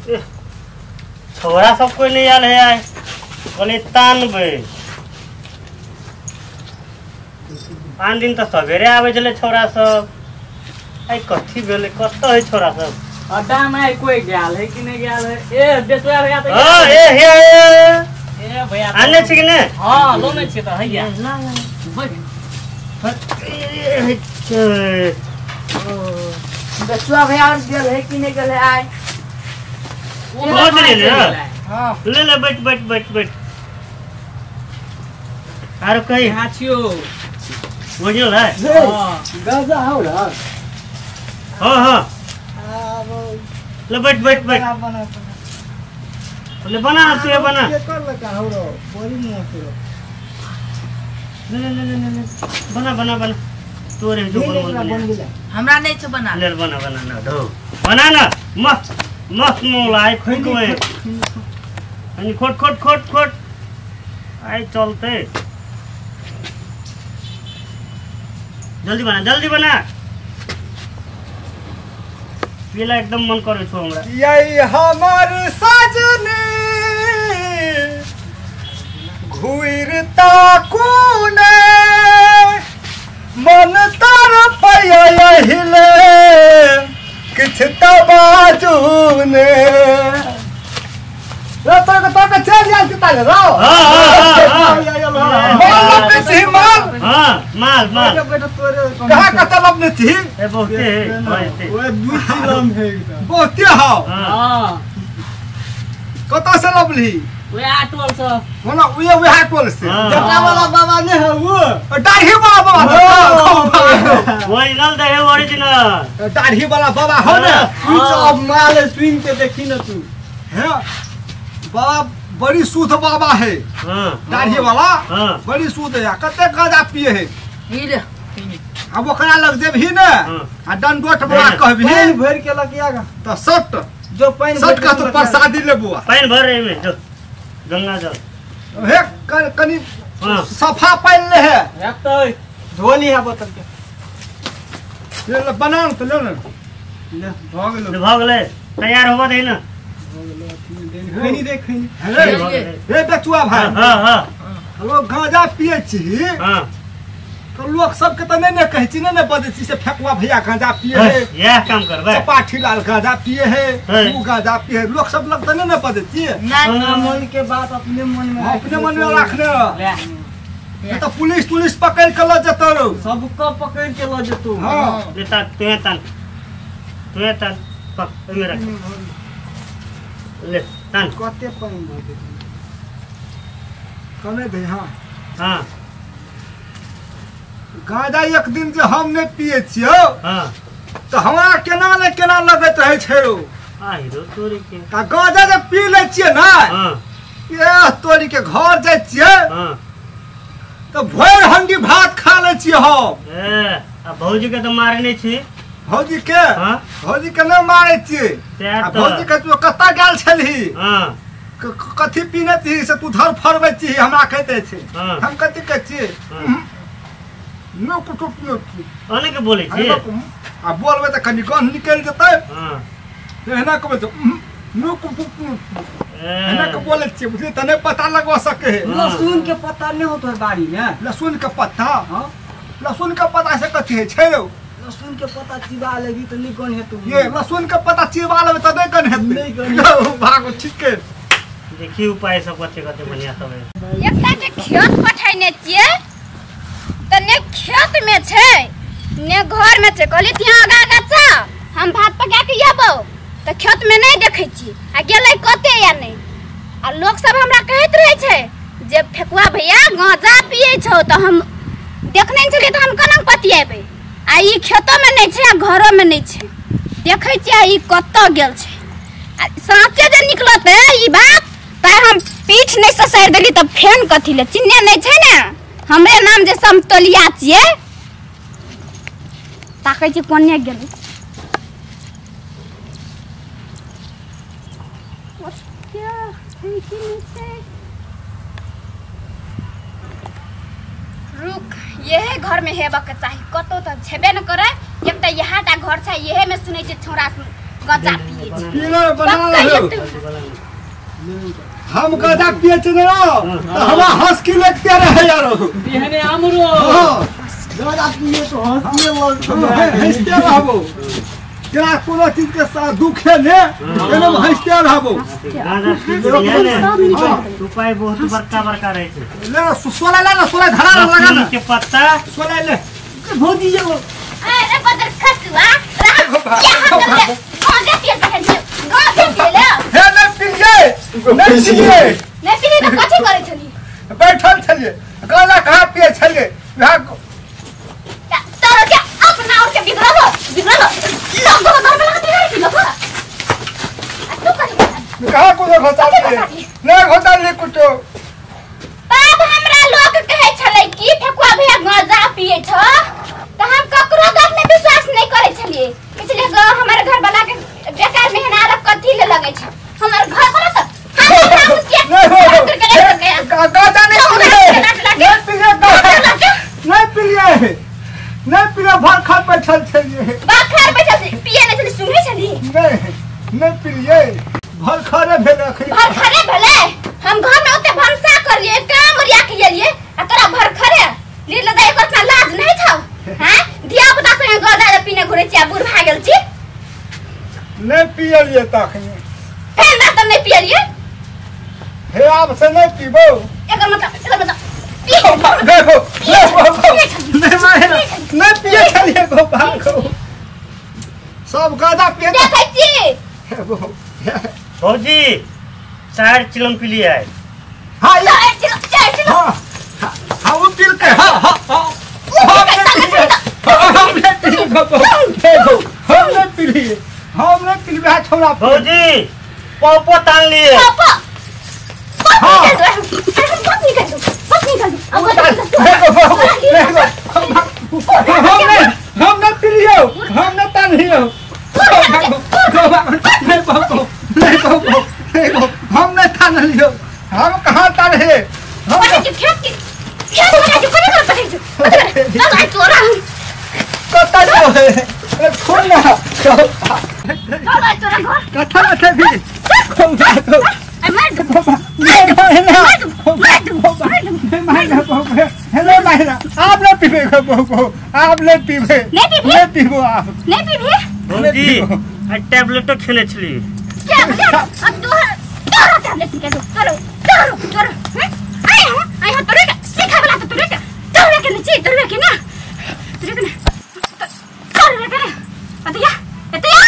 छोरा सब कोई नहीं आयल है आय बोले तानबे आन दिन तो सवेरे आवे छले छोरा सब आई कथी भेले कत है छोरा सब अड्डा में कोई गेल है कि नहीं गेल है ए बेचवा भैया त हां ए हे ए भैया आने छी कि ने हां लोने छी त हैया ना ना बेचवा भैया और गेल है कि नहीं गेल है आय बहुत ले ले हां ले ले बैठ बैठ बैठ बैठ आरो कही हां छियो बुझल है हां गाजा हो रहा हां हां ले बैठ बैठ बैठ ले बना तू ये बना के कर लका हो रो बड़ी मुंह से ले ले ले ले ले बना बना बना तोरे जो बन बन हमरा नहीं छ बना ले बना बना ना धो बना ना मस्त मस्त मोला आई खुद में अनि खोट खोट खोट खोट आई चलते जल्दी बना जल्दी बना पीला एकदम मन करे छो हमरा यही हमर सजनी घुरता कोने मन तर पया हिले किछ त बाजू ने रे तो के चल जाल के ताले राव हां हां माल पे छी माल हां माल माल कहां कत लबने छी ए बहुते बहुते ओए दू चिलम है बहुते हाव हां कत से लबली ओए आटोल से मना ओए ओए आटोल से जटा वाला बाबा ने है वो दाढ़ी वाला बाबा ओरिजिनल दे है ओरिजिनल दाढ़ी वाला बाबा हो ना तू सब माल सुन के देखी ना तू है बाबा बड़ी शुद्ध बाबा है हां दाढ़ी वाला हां बड़ी शुद्ध है कते गांजा पिए है ई ले अब ओकरा लग जेबही ने आ डंडोट बड़ा कहबही पानी भर के लकिया त सट जो पानी सट का तू प्रसादी लेबो पानी भर रे में जो गंगा जल हे कनी सफा पानी ले है रख तो धोली है बोतल के ले ले बना त ले ले ले भ गेलो भ गेलै तैयार होबो दे ना खैनी दे खैनी हे बेचुआ भाई हां हां लोग गांजा पिए छी हां तो लोग सब के त नहीं ने कहै छी ने ने बजै छी से फेकुआ भैया गांजा पिए है यह काम करबै चपाठी लाल गांजा पिए है ऊ गांजा पिए है लोग सब लग त नहीं ने बजै छी अपना मन के बात अपने मन में अपने मन में राखने ले त पुलिस पुलिस पकड़ के ल जतौ सबको पकड़ के ल जतौ हां ले ता तुहे तान पक ओमे रख ले तान कते पानी भर दे कमे दे हां हां गांजा एक दिन जे हम ने पिए छियो हां त हमरा केना ने केना लगैत रहै छै रो आ हीरो तोरी के आ गांजा जे पी लै छियै ना हां ए तोरी के घर जाइ छियै हां त भरि हंडी भात खा लै छियै हम ए आ भौजी के त मारे नै छी भौजी के हां भौजी के नै मारे छियै आ भौजी के तू कत्ता गेल छलही हां कथी पीने छी से तू धर फरबै छी हमरा कहते छै हम कथी कहै छियै नो कुटु नो अने के बोलै छी आ बोलबै त कनी गन्ध निकलि जेतै हां एहना के बोलतै नो कुटु एहना के बोलै छियै बुझलियै त नै पता लगवा सके है लहसुन के पत्ता नहीं होतो है बाड़ी में लहसुन के पत्ता हां लहसुन के पत्ता से कथी है छै यौ लहसुन के पत्ता चिबा लेबी त नहीं गन हेतौ ये लहसुन के पत्ता चिबा लेबै त नहीं गन हेतै नहीं गन भागो ठीक है देखी उपाय सब कते कते बढ़िया सब है एकटा के खेत पठैने छियै त ने खेत में छै ने घर में छै कहली तिहाँ आगा आगा चा हम भात पका के आबौ त खेत में नहीं देखै छी आ गेलै कते या नहीं आ लोक सब हमरा कहैत रहै छै जे फेकुआ भैया गांजा पियै छौ त हम देखने छलियै त हम केना पतिएबै आ ई खेतो में नहीं छै आ घरो में नहीं छै देखै छियै ई कतऽ गेल छै आ साँचे जे निकलतै ई बात तै हम पीठ नहीं ससारि देली त फेन कथी ले चिन्हे नहीं छै ने हमरे नाम जे समतोलिया छियै ताकै छी कोने गेलै रुक यहे घर में हेबक के चाही कतौ त छेबे न करे एकटा यहाँ टा घर छै यहे में सुनै छै छोरा गजा पिए छै पीना बना रहे हम गजा पिए छै ना तो हमरा हंस की लगते रहे यार बिहने हमरो हां गजा पिए तो हंसिए हंसते रहबो तेरा कोनो चीज के साथ दुख है ने एना हंसते रहबो उपाय बहुत बड़का बड़का रहे छै ले सोला ले ना सोला धरा लगा ना के पत्ता सोला ले भौजी ये अरे बदर खसुआ क्या हम गजा पिए छै गजा पिए ले हे नै पिलिए नै पिलिए नै पिलिए त कथि करै छली बैठल छलिए गजा कहाँ पिए छलिए वहाँ तोरो के अपना और के बिगड़ल बिगड़ल लोग घर में लगा दे लोग तू कथि कहाँ को घोटा ले घोटा ले कुछो तब हमरा लोग कहै छलै कि ठकुआ भैया गजा पिए छ त हम ककरो गप में विश्वास नहीं करै छलिए पिछले ग हमर घर वाला के बेकार मेहनत कथि ले लगै छै हमर घर वाला त हम के गजा नहीं पिलिए नहीं पिलिए नहीं पिलिए नहीं पिलिए भरखर बैठल छलिए भरखर बैठल पिए नहीं छली सुनै छली नहीं नहीं पिलिए भरखरे भेल अखनी भरखरे भेलै हम घर में ओते भनसा करलिए काम ओरिया के लिए आ तोरा भरखरे लीर लदा एकर इतना लाज नहीं छौ हां धिया पुता संगे गजा पीने घुरै छी आ बूढ़ भा गेल छी नहीं पियलिए तखनी फेर ना त नहीं पियलिए हे आब से नहीं पीबो एकर मतलब देखो नहीं मारे नहीं पिए छलिए गोपाल को सब गजा पिए देखै छी भौजी चार चिलम पिलिए आइ हां चार चिलम चार चिलम हां हां वो पिल के हां हां हां हम नहीं पिलिए हम नहीं पिलिए हम नहीं पिलिए छोड़ा भौजी पौपो तान लिए पौपो हां निकाल दो बस निकाल दो अब हम नहीं पिलियो हम नहीं तान लियो नहीं बाबू नहीं बाबू नहीं हम नहीं तान लियो हम कहां तान है हम खेत के खेत बना जो कोने कर पठै छौ चल आइ तोरा कता जो है अरे छोड़ ना चल आइ तोरा घर कथा कथा भी आई मार दो आप नहीं पीबे बहू आप नहीं पीबे नहीं पीबो आप नहीं पीबे भौजी आ टैबलेट खेने छली क्या अब तोहर तोरा टैबलेट निकाल दो तोरो तोरो तोरो आइ हो आइ हो तोरे के सिखा वाला तो तोरे के नीचे तोरे के ना तोरे के ना तोरे के अतया अतया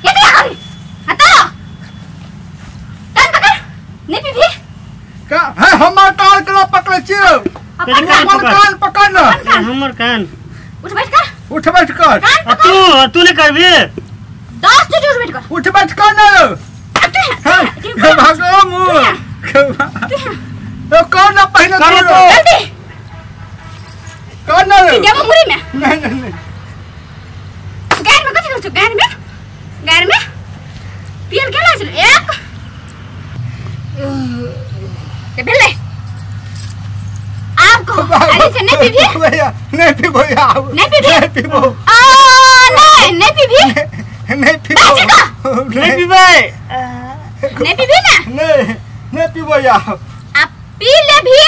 अतया अरे अतो कान पकड़ नहीं पीबी का है हमर कान के पकड़े छी हमर कान पकड़ ना हमर कान उठ बैठ कर उठ बैठ कर तू तू नहीं करबी 10 चीज उठ बैठ कर उठ बैठ कर ना हां भागो मुंह तो कौन ना पहले करो तो जल्दी कौन ना देबो मुरी में नहीं नहीं नहीं गार में कथि करै छौ गार में पियल केना छल एक ते भेलै आब कहो अरे से नहीं पीबी भैया नहीं पीबो आब नहीं पीबी नहीं पीबो आ नहीं नहीं पीबी नहीं पीबो नहीं पीबै नहीं पीबी ना नहीं नहीं पीबो यार आप पी ले भी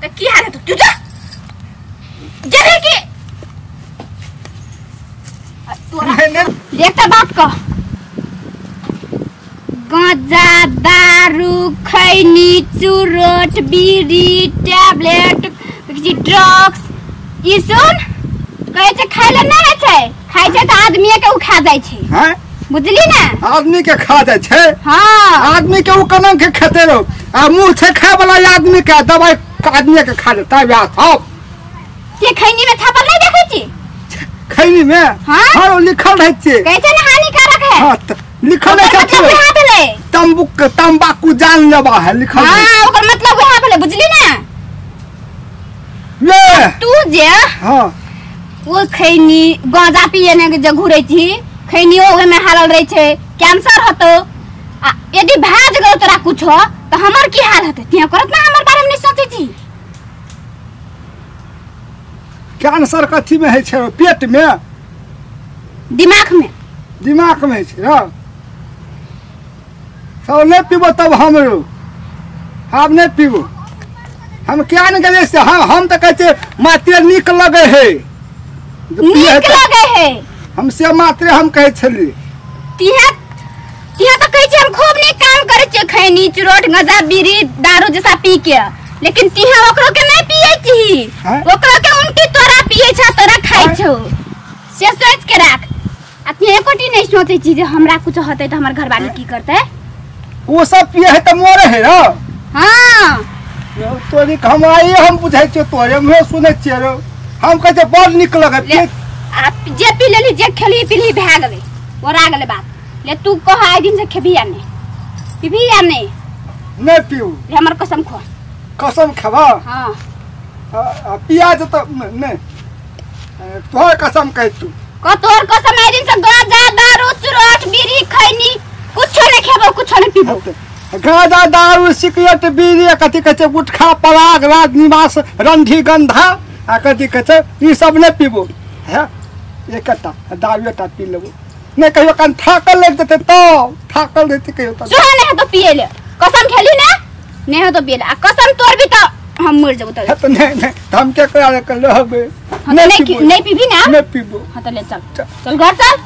त की हाल तू जा जरे के तोरा एकटा बात कह गांजा दारू खैनी चुरोट बीड़ी टैबलेट ड्रग्स ई सुन कहै छै खाय ले नहि होइ छै खाय छै तऽ आदमी के उ खा जाइ छै हैं बुझली ना आदमी के खा जाइ छै हां आदमी के उ कना के खेते रहो आ मुंह छै खाय वाला आदमी के दवाई आदमी के खा लेता व्यास हो के खैनी में छापल नहीं देखै छी खैनी में हां हां लिखल रहै छै कहै छै ना हानिकारक है हां लिखल रहै छै तंबुक तंबाकू जान लेबा है लिखल हां ओकर मतलब वएह भेलै बुझली ना ले तू जे हां वो खैनी गांजा पिए ने जे घुरै छी खैनी ओहे में हारल रहै छै कैंसर हतो आ यदि भाज गेल तोरा कुछो त हमर की हाल हते तिया करत ना हमर बारे में नहीं सोचै छी कैंसर कथी में है छै पेट में दिमाग में दिमाग में छै रौ। सब नहीं पीबो तब हमरो आब नहीं पीबो। हम क्या नहीं गेलियै से हम तऽ कहै छियै मात्रे नीक लगै है, नीक लगै है हम से मात्रे हम कहै छलियै। तिहा तिहा तऽ कहै छियै हम खूब नीक काम करै छियै, खैनी चुरोट गंजा बीड़ी दारू जैसा पी के, लेकिन तिहा ओकरो के नहीं पियै छी, ओकरो के उनकी तोरा पियै छ तोरा खाइ छौ, से सोच के राख। आ तिहा एकोटी नहीं सोचै छी जे हमरा कुछ होतै तऽ हमर घरवाली की करतै। ओ सब पियै है तऽ मरे है रौ। हाँ तोरी हम आइ हम बुझै छियौ तोरे मुँहे सुनै छियै रौ। हम कहै छियै बड़ नीक लगै आ जे पी लेली जे खेली पीली भए गेलै, ओरा गेलै बात। ले तू कह आइ दिन से खेबही या नहीं, पीबही या नहीं? नहीं पीऊ। ले हमर कसम खो। कसम खेबा? हाँ। पिया जेतौ नहीं तोहर कसम कहै तू। कह तोहर कसम आइ दिन से गांजा दारू चुरोट बीड़ी खैनी कुछो नहीं खेबो कुछो नहीं पीबो। गांजा दारू सिगरेट बीड़ी कथी कहै छै गुटखा पराग राजनिवास रंधी गंधा आ कथी कहै छै ई सब नहीं पीबो। है एकटा दारू एकटा पी लेबो नहीं कहियो कान थाकल लागि जेतै तब थाकल रहतै कहियो तब। जो नहीं है तो पिए ले, कसम खेली ना नहीं है तो पिए ले, आ कसम तोड़बी तो हम मर जेबो। तो नहीं नहीं हम के करा के रहबे। नहीं नहीं पीबी ना? नहीं पीबो। हाँ तो ले चल चल घर चल।